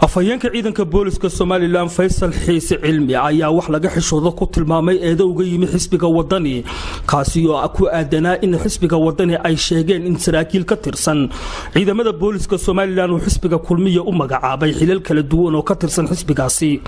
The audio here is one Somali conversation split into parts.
Afhayeenka ciidanka booliska Somaliland, Faysal Xiise Cilmi, ayaa wax laga xishoodo ku tilmaamay eedo uga yimi xisbiga Wadani, kaasi oo ku aadanaa in xisbiga Wadani ay sheegeen in saraakiil ka tirsan ciidamada booliska Somaliland uu xisbiga Kulmiya u magacaabay xilal kala duwan oo ka tirsan xisbigaasi.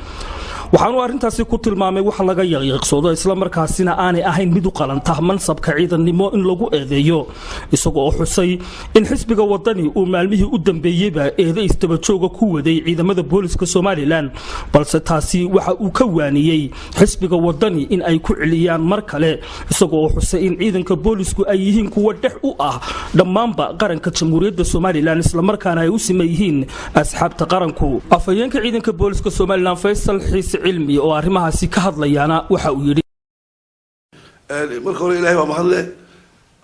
Waxaanu arrintaasi ku tilmaamay wax laga yaqiiqsoodo, islamarkaasina aanay ahayn mid u qalanta mansabka ciidannimo in lagu eedeeyo, isaga oo xusay in xisbiga Wadani uu maalmihii u dambeeyeyba eede isdabajooga ku waday ciidamada booliska Somaliland. Balse taasi waxa uu ka waaniyey xisbiga Wadani in ay ku celiyaan mar kale, isaga oo xusay in ciidanka boolisku ay yihiin kuwa dhex u ah dhammaanba qaranka Jamhuuriyadda Somaliland, islamarkaana ay u siman yihiin asxaabta qaranku. Afhayeenka ciidanka booliska Somaliland, Faysal Xiise Cilmi, oo arrimahaasi ka hadlayaana waxa uu yidhi: Marka hore, Ilahay baa mahadle.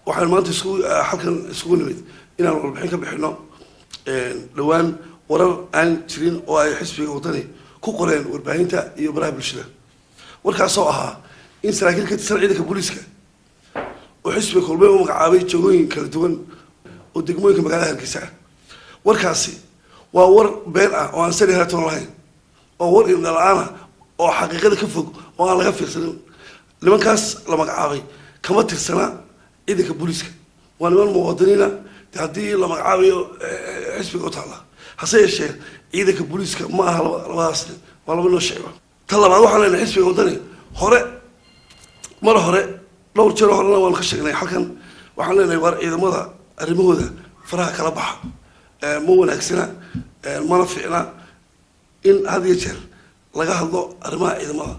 Waxaan maanta isku halkan isugu nimid inaan warbixin ka bixino dhowaan warar aan jirin oo ay xisbiga Wadani ku qoreen warbaahinta iyo baraha bulshada. Warkaasoo ahaa in saraakiil ka tirsan ciidanka booliiska oo xisbiga Kulmiye u magacaabay jagooyin kala duwan oo degmooyinka magaalada Hargeysa ah. Warkaasi waa war been ah oo aan sali haratoon lahayn, oo war indha la'aan ah, oo xaqiiqada ka fog, oo aan laga fiirsanin. Nimankaas la magacaabay kama tirsana ciidanka booliiska, waa niman muwaadiniina. De haddii la magacaabayo xisbiga u taalla, hase yeeshee ciidanka booliiska ma aha labadaas nin, waa laba noo sheego. Ta labaad, waxaan leenahay xisbiga Wadani hore, mar hore, dhowr jeer horena waanu ka sheegnay halkan. Waxaan leenahay, waar ciidamada arrimahooda faraha kala baxa. Ma wanaagsana, mana fiicna in had iyo jeer laga hadlo arrimaha ciidamada.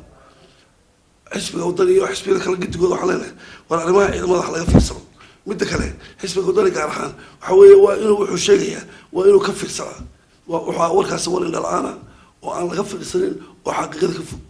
Xisbiga Wadani iyo xisbiyada kala gidigooda waxaan leenahay, war arrimaha ciidamada wax laga fiirsado. Midda kale, xisbiga Wadani gaar ahaan waxa weeye waa inuu wuxuu sheegayaa waa inuu ka fiirsadaa. Waxaa warkaasi war indha la'aana oo aan laga fiirsanin oo xaqiiqada ka fog.